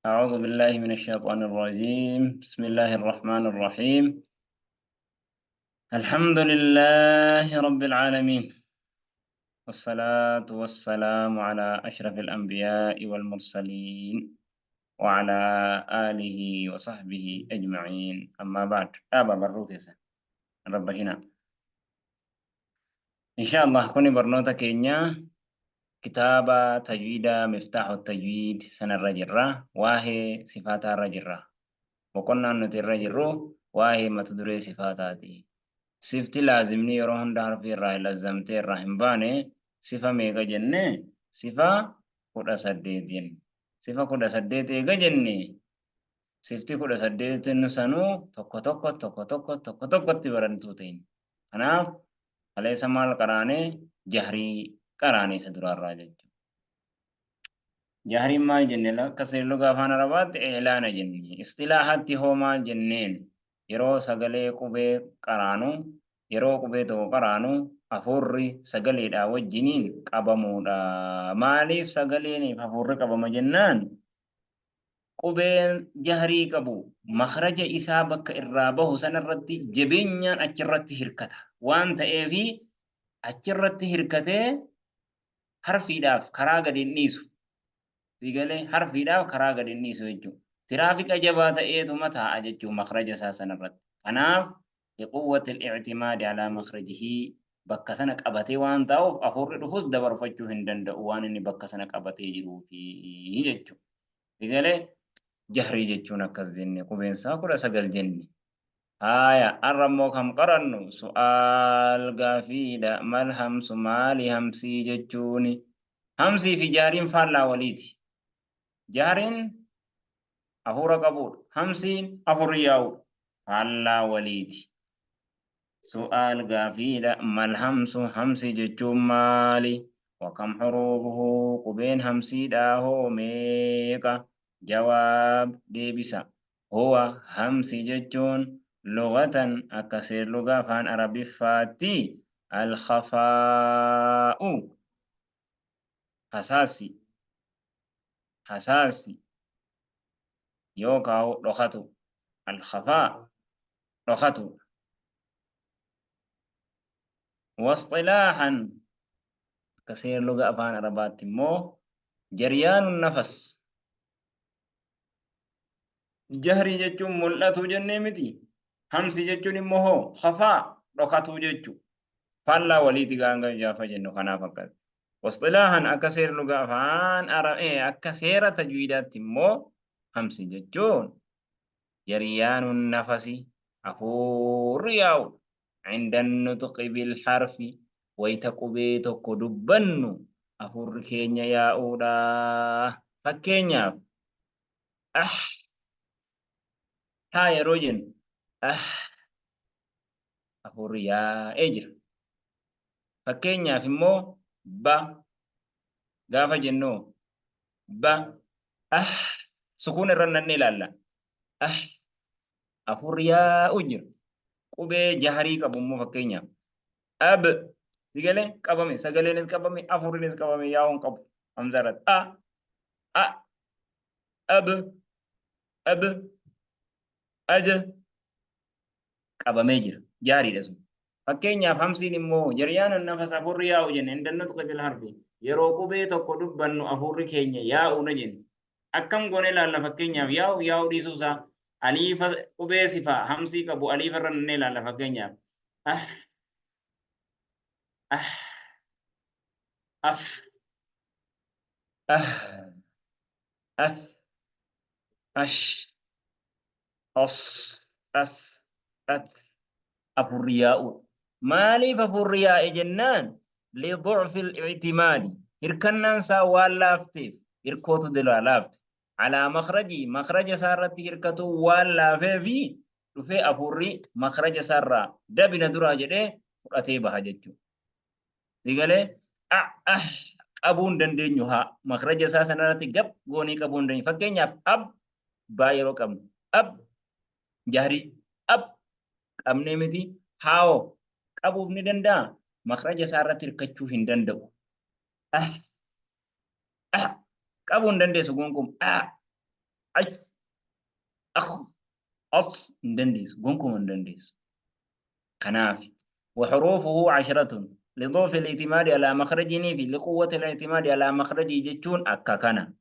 أعوذ بالله من الشيطان الرجيم. بسم الله الرحمن الرحيم. الحمد لله رب العالمين، والصلاة والسلام على أشرف الأنبياء والمرسلين وعلى آله وصحبه أجمعين. أما بعد، أبا بروكيسة رب هنا إن شاء الله كوني برنوتا كينيا Kitaaba tajwiidaa Miftaahu Tajwiid sanarra jirra. Waahee sifaataarra jirra. Boqonnaan nuti irra jirru waahee mata duree sifaataati. Sifti laazimni yeroo hunda harfii irraa lazzamtee irraa hin baane sifa meeqa jenne? Sifa 18 jenne. Sifa 18 eega jenne, sifti 18 sanuu tokko tokko tokko tokko tokko tokkotti barantuu teenya. Kanaaf kaleessa maal qaraane? Jahrii qaraane isa duraarraa jechuudha. Jahriin maal jenne? Akka seerluga afaan Arabaatti i'laana jenne. Isxilaahatti hoo maal jenneen? Yeroo sagalee qubee qaraanu, yeroo qubee tokko qaraanu hafuurri sagaleedhaa wajjiniin qabamuudha. Maaliif sagaleeniif hafuurri qabama jennaan, qubeen jahrii qabu makhraja isaa bakka irraa bahu sanarratti jabeenyaan achirratti hirkata waan ta'eefi, achirratti hirkatee harfiidhaaf karaa gadi hin dhiisu. Sii galee? Harfiidhaaf karaa gadi hin dhiisu jechuudha. Tiraafika jabaa ta'eetuma taa'a jechuudha makhraja isaa sanarratti. Kanaaf liquwwati al-i'timaadi alaa makhrajihi, bakka sana qabatee waan taa'uuf hafuurri dhufus dabarfachuu hin danda'u waan inni bakka sana qabatee jiruufi jechuudha. Sii galee? Jahrii jechuun akkas jenne, qubeen isaa 19 jenne. Haaya, har'a immoo kam qarannu? Su'aal, gaafiidha. Mal hamsu, maali hamsii jechuuni? Hamsii fi jahriin faallaa waliiti. Jahriin hafuura qabuudha. Hamsiin hafuurri yaa'uudha. Faallaa waliiti. Su'aal, gaafiidha. Mal hamsu, hamsii jechuun maali? Wa kam huruufuhu, qubeen hamsiidhaa hoo meeqa? Jawaab, deebisa. Huwa, hamsi jechuun, lughatan, akka seerluga afaan Arabiffaatti, al-khafaa'u, hasaassi, hasaassi, yookaa dhokatu, al-khafaa, dhokatuudha. Wasxilaahan, akka seerluga afaan Arabaatti immoo, jaryaanu nafas. Jahrii jechuun mul'atuu jennee miti. Hamsi jechuun immoo hoo khafaa, dhokatuu jechuu. Faallaa waliiti gaanga gaafa jennu kanaaf akkas. Wasxilaahan, akka seera lugaa afaan akka seera tajwiidaatti immoo hamsi jechuun jaryaanun nafasi, hafuurri yaa'u, inda nutqi bil harfi, wayta qubee tokko dubbannu hafuurri keenya yaa'uudha. Fakkeenyaaf ah haa yeroo jennu ah hafuurri yaa'ee jira. Fakkeenyaaf immoo ba gaafa jennu ba ah sukuun irra nannee ilaalla. Ah hafuurri yaa'u jira. Qubee jaharii qabu immoo fakkeenyaaf ab sigalee qabame, sagaleenis qabame, hafuurrinis qabame, yaa'uun qabu hamza irratti a a ab ab aj qabamee jira. Jaariidha sun. Fakkeenyaaf hamsiin immoo jaryaana nafas, hafuurri yaa'u jenne, inda nutqi bil harfi, yeroo qubee tokko dubbannu hafuurri keenya yaa'uudha jenne. Akkam goone ilaalla? Fakkeenyaaf yaa'u yaa'u dhiisuu isaa aliifa, qubee sifa hamsii qabu aliifa irra nannee ilaalla. Fakkeenyaaf ah ah af ah af ash os as at hafuurri yaa'uudha. Maaliif hafuurri yaa'e jennaan, lidu'fi al-i'timaadi, hirkannaan isaa waan laafteef, hirkootu duraa laafte, alaa makhraji, makhraja isaa irratti hirkatuu waan laafeefi dhufee hafuurri makhraja isaa irraa dabina duraa jedhee fudhatee baha jechuudha. Sigalee ah ah qabuu hin dandeenyu, haa makhraja isaa sanarratti gab goonii qabuu hin dandeenyu. Fakkeenyaaf ab baa yeroo qabnu, ab jahrii ab qabnee miti, haawoo qabuuf ni danda'a, makhraja isaa irratti hirkachuu hin danda'u. Ah ah qabuu hin dandeessu gonkumaa. Ah Ash, akh, as hin dandeessu. Gonkuma hin dandeessu. Kanaaf وحروفه عشرة لضعف الاعتماد على مخرجه fi لقوة الاعتماد على مخرجه jechuun akka kana.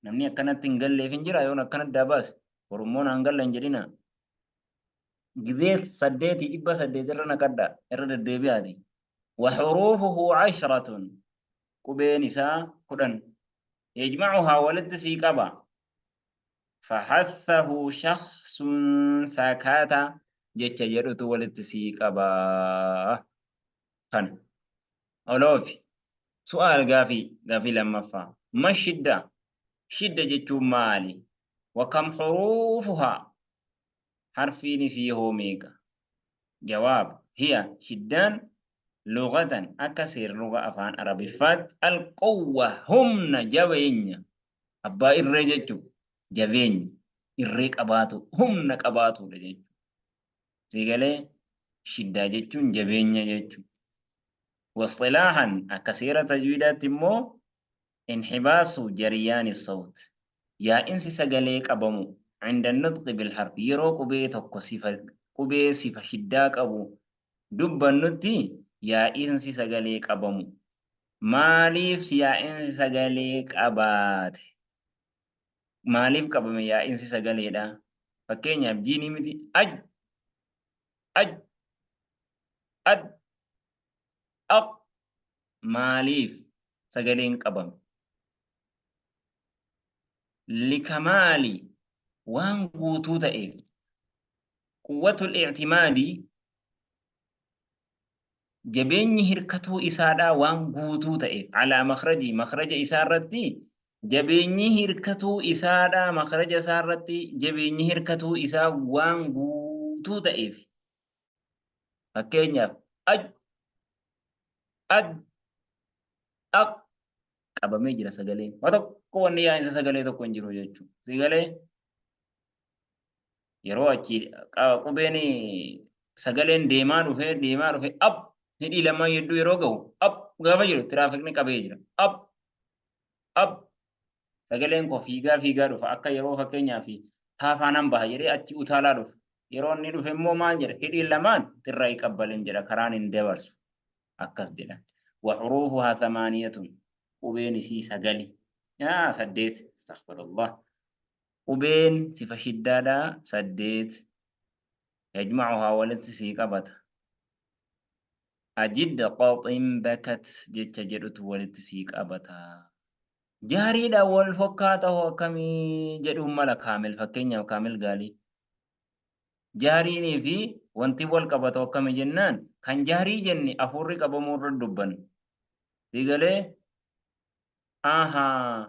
Namni akkanatti hin galleef hin jira yoon akkana addaa baase. Orommoon aan galla hin jedhina. Gizee saddeeti 800 irra naqadha irra deddeebi'aati. Waxuruufuhu ashratun qubeen isaa 10. Yajmacuhaa walitti sii qaba. Fahathahu shakhsun sakata jecha jedhutu walitti sii qaba. Kana. Oloofi. Su'aal gaafii gaafii lammaffaa. Ma shidda? Shidda jechuun maali? Wa kam huruufuhaa? Harfiin isii hoo meeqa? Jawaab, Hiya, shiddaan, lughatan, akka seerluga afaan Arabiffaatti, al-quwwa, humna, jabeenya, abbaa irree jechuu, jabeenya, irree qabaatu, humna qabaatuudha jechuudha. Sii galee? Shiddaa jechuun jabeenya jechuudha. Wasxilaahan, akka seera tajwiidaatti immoo, Inhibaasu jariyaani sawt, yaa'insi sagalee qabamu, inda nutqi bilharf, yeroo qubee tokko sifa qubee sifa shiddaa qabu dubbannutti yaa'insi sagalee qabamu. Maaliif yaa'insi sagalee qabaate? Maaliif qabame yaa'insi sagaleedha? Fakkeenyaaf jiinii miti aj aj ad aq maaliif sagaleen qabame? Likamaali waan guutuu ta'eef. Quwwatul i'timaadi jabeenyi hirkatuu isaadhaa waan guutuu ta'eef. Alaa makhrajii makhraja isaa irratti jabeenyi hirkatuu isaadhaa makhraja isaa irratti jabeenyi hirkatuu isaa waan guutuu ta'eef. Fakkeenyaaf aj ad aq qabamee jira sagaleen. Waa tokko wanni yaa'insa sagalee tokko hin jiru jechuudha. Sagalee yeroo achi qubeen sagaleen deemaa dhufee deemaa dhufee ab hidhii lamaan gidduu yeroo gahu ab gaafa jiru tiraafikni qabee jira. Ab ab sagaleen koo fiigaa fiigaa dhufa akka yeroo fakkeenyaaf taafaanan baha jedhee achi utaalaa dhufa. Yeroo inni dhufe immoo maal jedha hidhiin lamaan xirra iqabbalin jedha karaan hin dabarsu. Akkas jedha. Wa huruufuhaa thamaaniyatun qubeen isii sagali. Yaa saddeet astaghfirullah. Qubeen sifa shiddaadhaa saddeet yajmacuhaa walitti sii qabata. Ajid qaxin bakat jecha jedhutu walitti sii qabata. Jaariidha wal fokkaata hoo akkamii jedhuun mala kaamil fakkeenyaaf kaamil gaalii. Jaariinii fi wanti wal qabatu akkami jennaan kan jaarii jenne afuurri qabamuu irra dubbanna. Sii galee? Ahaa.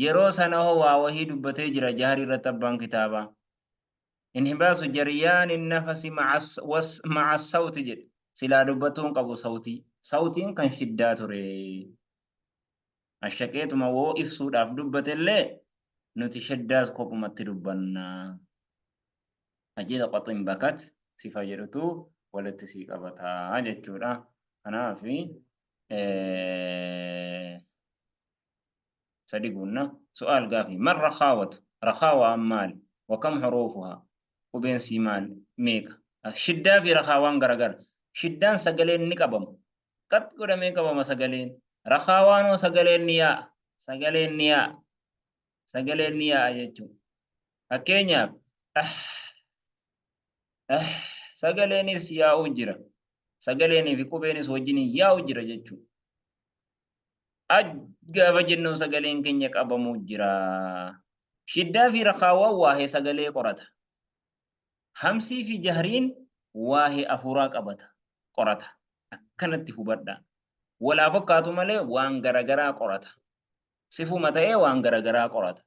Yeroo sana hoo waa wahii dubbatee jira jaarii irratti abbaan kitaabaa. Inhibaasu jariyaani nafasi ma'a sawti jedhe. Silaa dubbatuu hin qabu sawtii. Sawtiin kan shiddaa ture. Ashaqeetuma woo ibsuudhaaf dubbatellee nuti shiddaas kophumatti dubbanna. Ajila qaxin bakat sifa jedhutu walitti sii qabata jechuudha. Kanaaf sadi guunna. Su'aal gaafii man rakhaawatu rakhaawaan maali? Wa kam huruufuhaa qubeen sii maal meeqa? Shiddaa fi rakhaawaan garagara. Shiddaan sagaleen ni qabama. Qat godhamee qabama sagaleen. Rakhaawaan hoo sagaleen ni yaa'a. Sagaleen ni yaa'a. Sagaleen ni yaa'a jechuudha. Fakkeenyaaf ah ah sagaleenis yaa'uu jira. Sagaleenii fi qubeenis wajjin yaa'u jira jechuudha. Aj gaafa jennu sagaleen keenya qabamuu jira. Shiddaa fi rakhaawwan waa'ee sagalee qorata. Hamsii fi jahriin waa'ee afuuraa qabata, qorata. Akkanatti hubadhaa. Walaa fakkaatu malee waan garagaraa qorata. Sifuma ta'ee waan garagaraa qorata.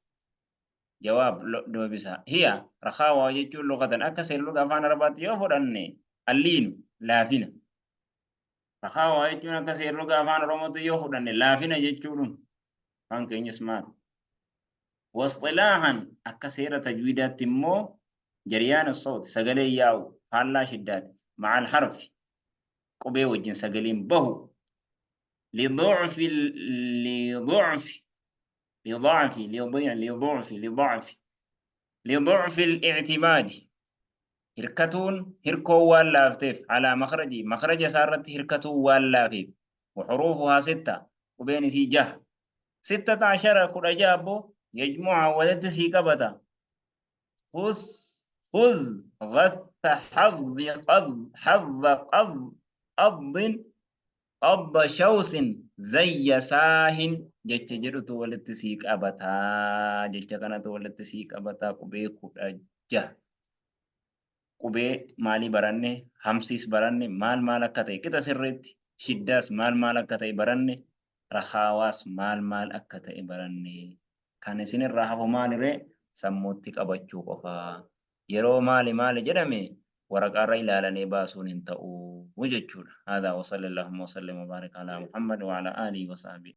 Jawaab deebisaa. Hiya rakhaawaa jechuun luqatan akka seerluga afaan Arabaatti yoo fudhanne alliinu laafina. Rakhaawaa jechuun akka seerluga afaan Oromootti yoo fudhanne laafina jechuudhum. Afaan keenyas maal? Wasxilaahan akka seera tajwiidaatti immoo jariyaanu sawti sagaleen yaa'u faallaa shiddaati. Ma'al harfi qubee wajjin sagaleen bahu. Lidu'fi lidu'fi Lidacfi, lidii, liducfi, lidacfi. Liducfi al-i'timaadi. Hirkatuun hirkoon waan laafteef alaa makhraji makhraja isaa irratti hirkatuun waan laafeef. Wa huruufuhaa sitta. Qubeen isii jaha. Sittata ashara 16 abbo yajmu'a walitti sii qabata. Khus khuz ghatha hadhi qad hadha qad qaddin qadda shawsin zayya saahin jecha jedhutu walitti sii qabata. Jecha kanatu walitti sii qabata qubee 16. Qubee maalii baranne? Hamsiis baranne, maal maal akka ta'e qixa sirriitti, shiddaas maal maal akka ta'e baranne, rakhaawaas maal maal akka ta'e baranne. Kan isinirraa hafu maaliree? Sammuutti qabachuu qofa. Yeroo maali maali jedhame waraqaarra ilaalanii baasuun hin ta'u jechuudha. Haadhaa wa salli Allahumma wa sallim wa baarik alaa Muhammad wa alaa aalihi wa sahbihi.